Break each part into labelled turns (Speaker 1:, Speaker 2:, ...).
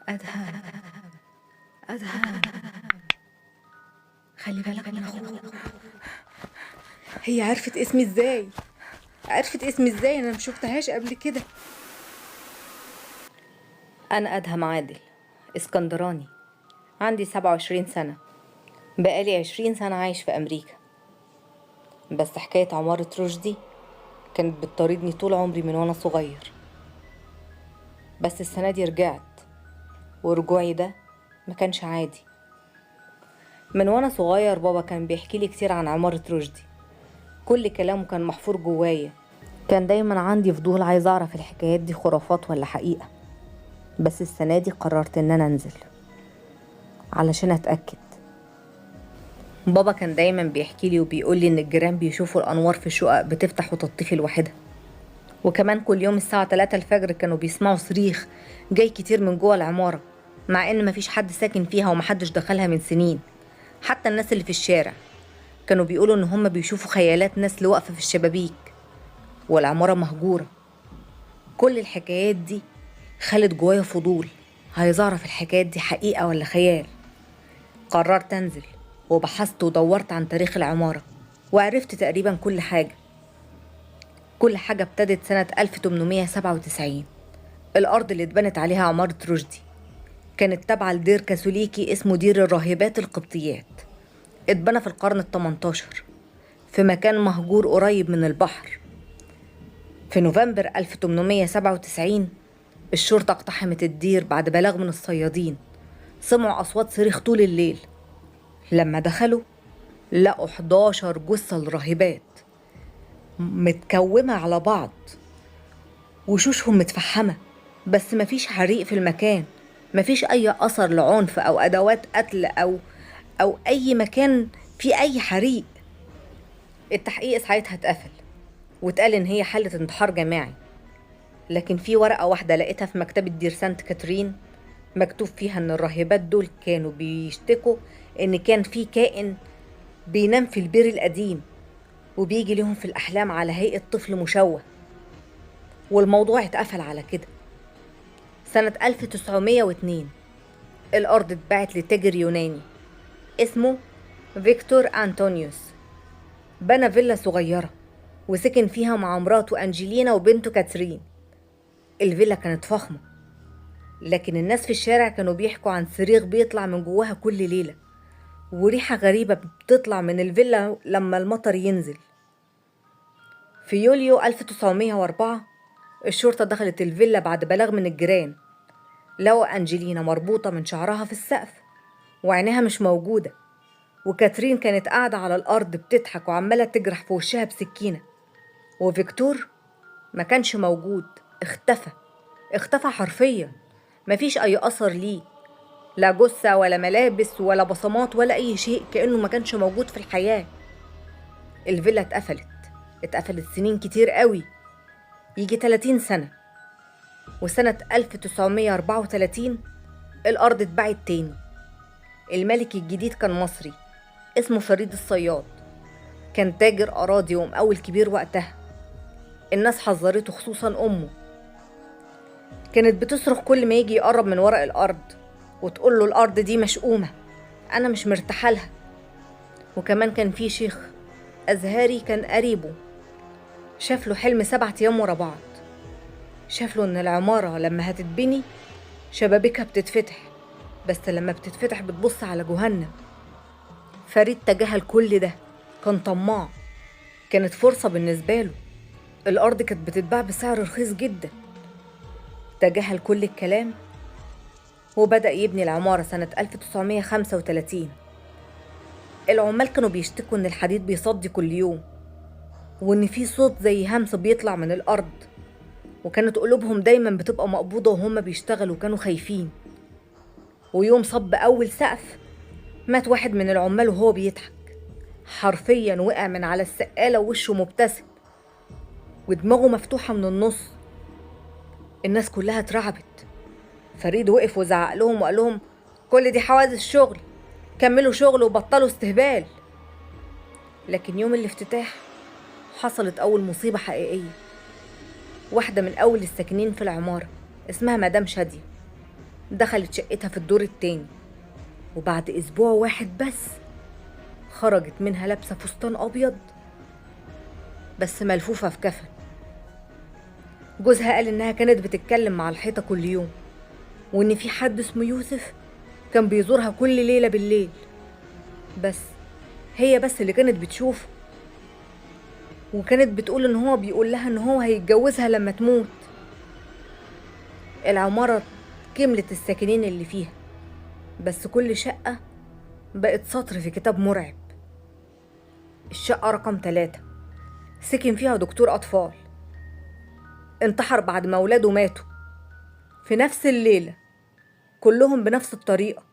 Speaker 1: أدهم، أدهم، خلي بالك من أخوك. هي عرفت اسمي ازاي؟ عرفت اسمي ازاي؟ انا مشوفتهاش قبل كده.
Speaker 2: أنا أدهم عادل، اسكندراني، عندي 27 سنة، بقالي 20 سنة عايش في أمريكا. بس حكاية عمارة رشدي كانت بتطاردني طول عمري من وأنا صغير. بس السنة دي رجعت، ورجوعي ده ما كانش عادي. من وأنا صغير بابا كان بيحكي لي كتير عن عمارة رشدي، كل كلامه كان محفور جوايا. كان دايما عندي فضول عايز أعرف الحكايات دي خرافات ولا حقيقة. بس السنة دي قررت إن أنا أنزل علشان أتأكد. بابا كان دايما بيحكي لي وبيقول لي إن الجيران بيشوفوا الأنوار في الشقق بتفتح وتطفي لوحدها، وكمان كل يوم الساعة 3 الفجر كانوا بيسمعوا صريخ جاي كتير من جوه العمارة، مع إن مفيش حد ساكن فيها ومحدش دخلها من سنين. حتى الناس اللي في الشارع كانوا بيقولوا إن هم بيشوفوا خيالات ناس اللي واقفة في الشبابيك، والعمارة مهجورة. كل الحكايات دي خلت جوايا فضول، عايز أعرف الحكايات دي حقيقة ولا خيال. قررت أنزل وبحثت ودورت عن تاريخ العمارة، وعرفت تقريبا كل حاجة. كل حاجة ابتدت سنة 1897. الأرض اللي اتبنت عليها عمارة رشدي كانت تابعة لدير كاثوليكي اسمه دير الراهبات القبطيات. اتبنى في القرن ال18 في مكان مهجور قريب من البحر. في نوفمبر 1897 الشرطة اقتحمت الدير بعد بلاغ من الصيادين. سمعوا أصوات صريخ طول الليل. لما دخلوا لقوا 11 جثة لراهبات متكومة على بعض، وشوشهم متفحمة، بس مفيش حريق في المكان، مفيش أي أثر لعنف أو أدوات قتل أو أي مكان فيه أي حريق. التحقيق ساعتها اتقفل واتقال إن هي حالة انتحار جماعي، لكن في ورقة واحدة لقيتها في مكتبة دير سانت كاترين مكتوب فيها إن الراهبات دول كانوا بيشتكوا إن كان في كائن بينام في البير القديم وبيجي لهم في الأحلام على هيئة طفل مشوه. والموضوع اتقفل على كده. سنة 1902 الأرض اتباعت لتاجر يوناني اسمه فيكتور أنطونيوس. بنى فيلا صغيرة وسكن فيها مع مراته أنجلينا وبنته كاترين. الفيلا كانت فخمة، لكن الناس في الشارع كانوا بيحكوا عن صريخ بيطلع من جواها كل ليلة، وريحة غريبة بتطلع من الفيلا لما المطر ينزل. في يوليو 1904 الشرطة دخلت الفيلا بعد بلاغ من الجيران. لقوا أنجلينا مربوطة من شعرها في السقف وعينيها مش موجودة، وكاترين كانت قاعدة على الأرض بتضحك وعمالة تجرح في وشها بسكينة، وفيكتور ما كانش موجود، اختفى حرفيا، مفيش أي أثر ليه، لا جثة ولا ملابس ولا بصمات ولا أي شيء، كأنه ما كانش موجود في الحياة. الفيلا اتقفلت سنين كتير قوي، يجي 30 سنة. وسنة 1934 الأرض اتباعت تاني. الملك الجديد كان مصري اسمه فريد الصياد، كان تاجر أراضي ومقاول كبير وقتها. الناس حذرته، خصوصا أمه، كانت بتصرخ كل ما يجي يقرب من ورق الأرض وتقول له الأرض دي مشؤومة، أنا مش مرتاحة لها. وكمان كان في شيخ أزهري كان قريبه، شاف له حلم 7 أيام ورا بعض. شاف له إن العمارة لما هتتبني شبابيكها بتتفتح، بس لما بتتفتح بتبص على جهنم. فريد تجاهل كل ده، كان طماع، كانت فرصة بالنسبة له، الأرض كانت بتتباع بسعر رخيص جدا. تجاهل كل الكلام وبدأ يبني العمارة سنة 1935. العمال كانوا بيشتكوا إن الحديد بيصدي كل يوم، وإن في صوت زي همس بيطلع من الأرض، وكانت قلوبهم دايما بتبقى مقبوضة وهم بيشتغلوا، وكانوا خايفين. ويوم صب أول سقف مات واحد من العمال وهو بيضحك، حرفيا وقع من على السقالة ووشه مبتسم ودماغه مفتوحة من النص. الناس كلها اترعبت. فريد وقف وزعق لهم وقال لهم كل دي حوادث شغل، كملوا شغل وبطلوا استهبال. لكن يوم الافتتاح حصلت أول مصيبة حقيقية. واحدة من أول الساكنين في العمارة اسمها مدام شادية دخلت شقتها في الدور التاني، وبعد أسبوع واحد بس خرجت منها لابسة فستان أبيض بس ملفوفة في كفن. جوزها قال إنها كانت بتتكلم مع الحيطة كل يوم، وإن في حد اسمه يوسف كان بيزورها كل ليلة بالليل، بس هي بس اللي كانت بتشوفه، وكانت بتقول إن هو بيقول لها إن هو هيتجوزها لما تموت. العمارة كملت الساكنين اللي فيها، بس كل شقة بقت سطر في كتاب مرعب. الشقة رقم 3 سكن فيها دكتور أطفال، انتحر بعد ما ولاده ماتوا في نفس الليلة، كلهم بنفس الطريقة،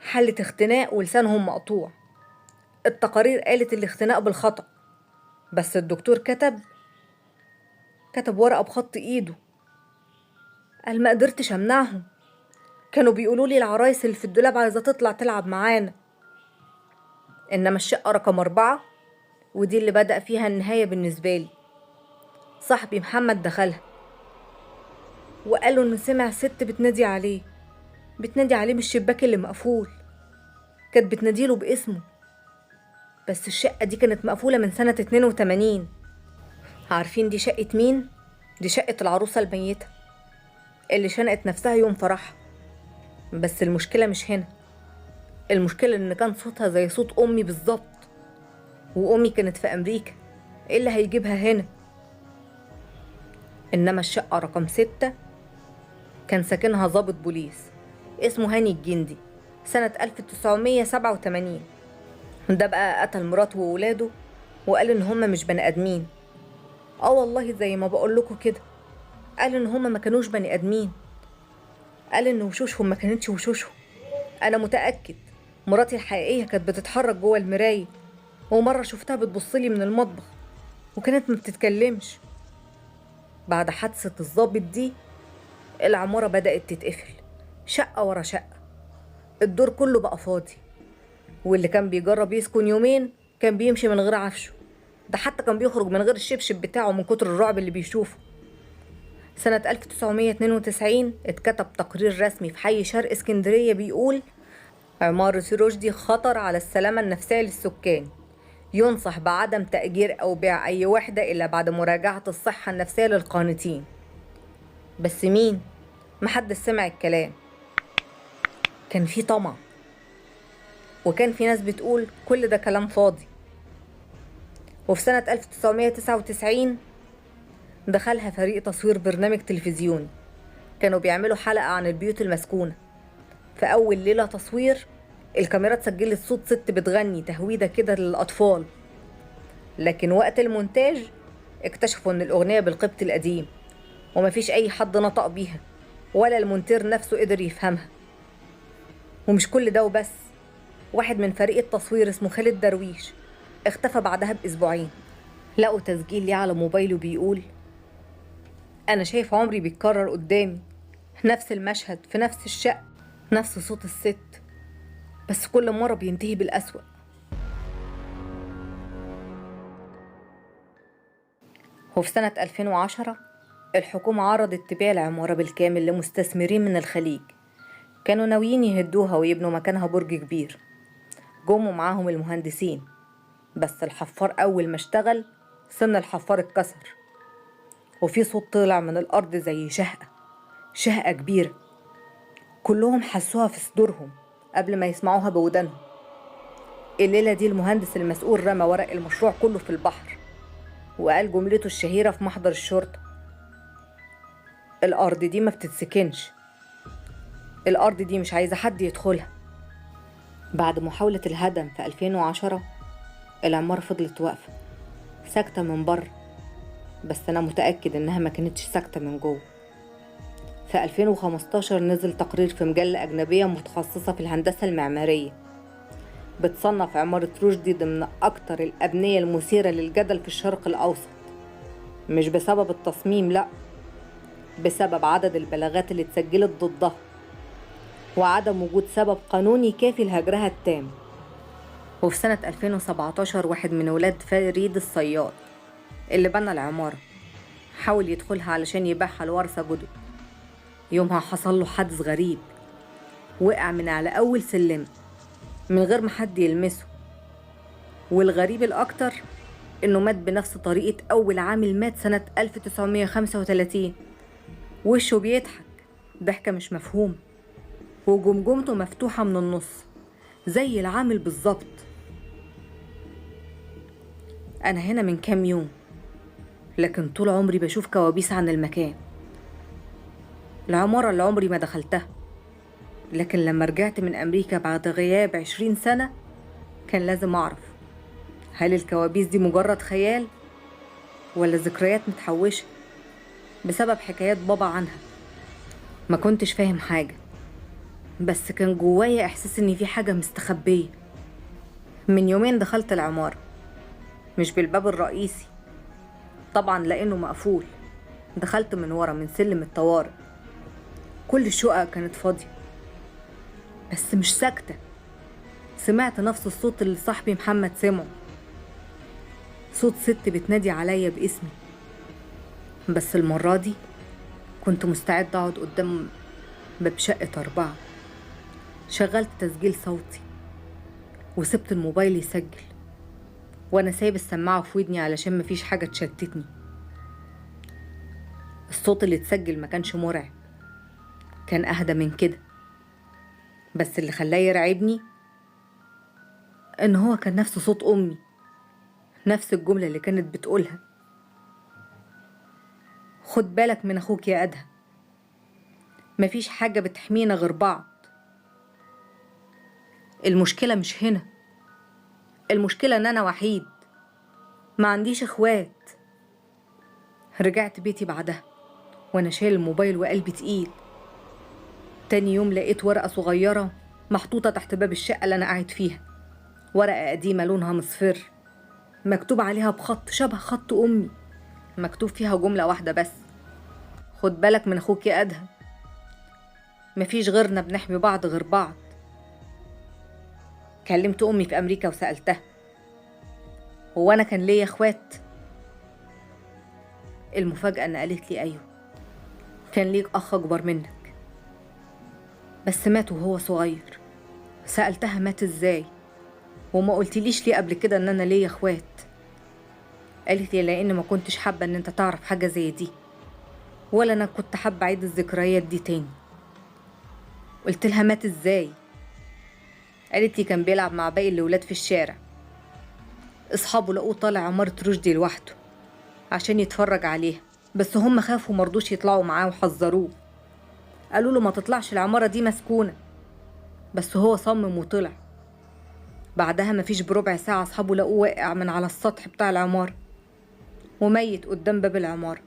Speaker 2: حالة اختناق ولسانهم مقطوع. التقارير قالت الاختناق بالخطأ، بس الدكتور كتب ورقة بخط ايده، قال ما قدرتش امنعهم، كانوا بيقولوا لي العرايس اللي في الدولاب عايزة تطلع تلعب معانا. انما الشقة رقم 4، ودي اللي بدأ فيها النهاية بالنسبة لي، صاحبي محمد دخلها وقالوا انه سمع ست بتنادي عليه، بتنادي عليه من الشباك اللي مقفول، كانت بتناديله باسمه، بس الشقة دي كانت مقفولة من سنة 82. عارفين دي شقة مين؟ دي شقة العروسة الميتة اللي شنقت نفسها يوم فرحها. بس المشكلة مش هنا، المشكلة إن كان صوتها زي صوت أمي بالظبط، وأمي كانت في أمريكا، إيه اللي هيجيبها هنا؟ إنما الشقة رقم 6 كان ساكنها ضابط بوليس اسمه هاني الجندي سنة 1987. ده بقى قتل مراته وولاده وقال إن هما مش بني آدمين. آه والله زي ما بقول لكم كده، قال إن هما ما كانوش بني آدمين، قال إن وشوشهم ما كانتش وشوشهم. أنا متأكد مراتي الحقيقية كانت بتتحرك جوه المراية، ومرة شفتها بتبصلي من المطبخ وكانت ما بتتكلمش. بعد حادثة الضابط دي العمارة بدأت تتقفل شقة ورا شقة، الدور كله بقى فاضي، واللي كان بيجرب يسكن يومين كان بيمشي من غير عفشه، ده حتى كان بيخرج من غير الشبشب بتاعه من كتر الرعب اللي بيشوفه. سنة 1992 اتكتب تقرير رسمي في حي شرق اسكندرية بيقول عمارة رشدي خطر على السلامة النفسية للسكان، ينصح بعدم تأجير أو بيع أي وحدة إلا بعد مراجعة الصحة النفسية للقانتين. بس مين؟ محدش سمع الكلام. كان في طمع، وكان في ناس بتقول كل ده كلام فاضي. وفي سنة 1999 دخلها فريق تصوير برنامج تلفزيوني، كانوا بيعملوا حلقة عن البيوت المسكونة. في أول ليلة تصوير الكاميرات سجلت صوت ست بتغني تهويدة كده للأطفال، لكن وقت المونتاج اكتشفوا إن الأغنية بالقبط القديم ومفيش أي حد نطق بيها ولا المونتير نفسه قدر يفهمها. ومش كل ده وبس، واحد من فريق التصوير اسمه خالد درويش اختفى بعدها بأسبوعين. لقوا تسجيل ليه على موبايله بيقول أنا شايف عمري بيتكرر قدامي، نفس المشهد في نفس الشقة، نفس صوت الست، بس كل مرة بينتهي بالأسوأ. وفي سنة 2010 الحكومة عرضت تبيع العمارة بالكامل لمستثمرين من الخليج، كانوا ناويين يهدوها ويبنوا مكانها برج كبير. جم معاهم المهندسين، بس الحفار أول ما اشتغل سن الحفار اتكسر، وفي صوت طلع من الأرض زي شهقة، شهقة كبيرة، كلهم حسوها في صدورهم قبل ما يسمعوها بودانهم. الليلة دي المهندس المسؤول رمى ورق المشروع كله في البحر، وقال جملته الشهيرة في محضر الشرطة: الأرض دي ما بتتسكنش، الأرض دي مش عايزة حد يدخلها. بعد محاولة الهدم في 2010 العمارة فضلت واقفة ساكتة من بره، بس أنا متأكد إنها ما كانتش ساكتة من جوه. في 2015 نزل تقرير في مجلة أجنبية متخصصة في الهندسة المعمارية بتصنف عمارة رشدي ضمن أكتر الأبنية المثيرة للجدل في الشرق الأوسط، مش بسبب التصميم، لأ، بسبب عدد البلاغات اللي اتسجلت ضدها وعدم وجود سبب قانوني كافي لهجرها التام. وفي سنة 2017 واحد من ولاد فريد الصياد اللي بنى العمارة حاول يدخلها علشان يبيعها لورثة جدد، يومها حصل له حادث غريب، وقع من على أول سلم من غير ما حد يلمسه. والغريب الأكتر إنه مات بنفس طريقة أول عامل مات سنة 1935. وشه بيضحك ضحكة مش مفهومة، وجمجمته مفتوحة من النص زي العامل بالظبط. أنا هنا من كام يوم، لكن طول عمري بشوف كوابيس عن المكان، العمارة اللي عمري ما دخلتها. لكن لما رجعت من أمريكا بعد غياب 20 سنة كان لازم أعرف هل الكوابيس دي مجرد خيال ولا ذكريات متحوشة بسبب حكايات بابا عنها. ما كنتش فاهم حاجة، بس كان جوايا إحساس إن في حاجة مستخبية. من يومين دخلت العمارة، مش بالباب الرئيسي طبعا لأنه مقفول، دخلت من ورا من سلم الطوارئ. كل الشقق كانت فاضية، بس مش ساكتة. سمعت نفس الصوت اللي صاحبي محمد سمعه، صوت ست بتنادي عليا باسمي. بس المرة دي كنت مستعدة أقعد قدام باب شقة 4. شغلت تسجيل صوتي وسبت الموبايل يسجل وأنا سايب السماعة في ودني علشان مفيش حاجة تشتتني. الصوت اللي اتسجل ما كانش مرعب، كان أهدى من كده، بس اللي خلاه يرعبني إن هو كان نفس صوت أمي، نفس الجملة اللي كانت بتقولها: خد بالك من أخوك يا أدهم، مفيش حاجة بتحمينا غير بعض. المشكلة مش هنا، المشكلة إن أنا وحيد، ما عنديش إخوات. رجعت بيتي بعدها وأنا شايل الموبايل وقلبي تقيل. تاني يوم لقيت ورقة صغيرة محطوطة تحت باب الشقة اللي أنا قاعد فيها، ورقة قديمة لونها مصفر، مكتوب عليها بخط شبه خط أمي، مكتوب فيها جملة واحدة بس: خد بالك من أخوك يا أدهم، مفيش غيرنا بنحمي بعض غير بعض. كلمت أمي في أمريكا وسألتها: هو أنا كان ليا إخوات؟ المفاجأة إن قالت لي أيوه، كان ليك أخ أكبر منك بس مات وهو صغير. سألتها مات إزاي وما قلتليش ليه قبل كده إن أنا ليا إخوات؟ قالت لي لأن ما كنتش حابة إن أنت تعرف حاجة زي دي، ولا أنا كنت حابة أعيد الذكريات دي تاني. قلت لها مات إزاي؟ قالت لي كان بيلعب مع باقي الأولاد في الشارع، أصحابه لقوه طالع عمارة رشدي لوحده عشان يتفرج عليها، بس هم خافوا مرضوش يطلعوا معاه وحذروه، قالوا له ما تطلعش العمارة دي مسكونة، بس هو صمم وطلع. بعدها مفيش بربع ساعة أصحابه لقوه واقع من على السطح بتاع العمارة وميت قدام باب العمارة.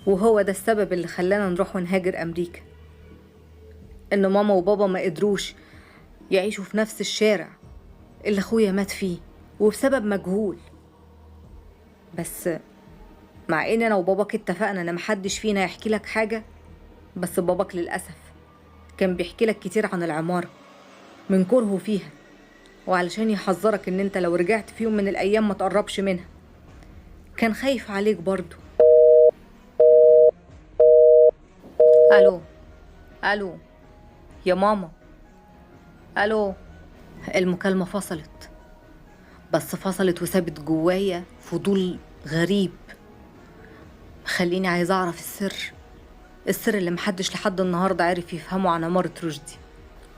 Speaker 2: وهو ده السبب اللي خلانا نروح ونهاجر أمريكا، إن ماما وبابا ما قدروش يعيشوا في نفس الشارع اللي أخويا مات فيه وبسبب مجهول. بس مع إن أنا وباباك اتفقنا إن محدش فينا يحكي لك حاجة، بس باباك للأسف كان بيحكي لك كتير عن العمارة من كرهه فيها، وعلشان يحذرك إن أنت لو رجعت في يوم من الأيام ما تقربش منها، كان خايف عليك برضو. ألو ألو يا ماما، ألو. المكالمة فصلت، بس فصلت وسابت جوايا فضول غريب خليني عايزة أعرف السر، السر اللي محدش لحد النهاردة عارف يفهمه عن عمارة رشدي.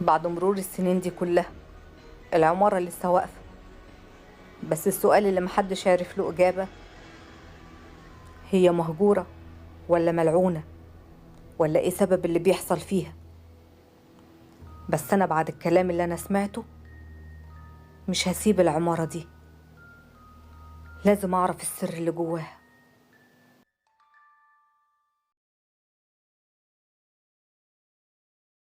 Speaker 2: بعد مرور السنين دي كلها العمارة لسه واقفة، بس السؤال اللي محدش عارف له إجابة: هي مهجورة ولا ملعونة ولا إيه سبب اللي بيحصل فيها؟ بس أنا بعد الكلام اللي أنا سمعته مش هسيب العمارة دي، لازم أعرف السر اللي جواها.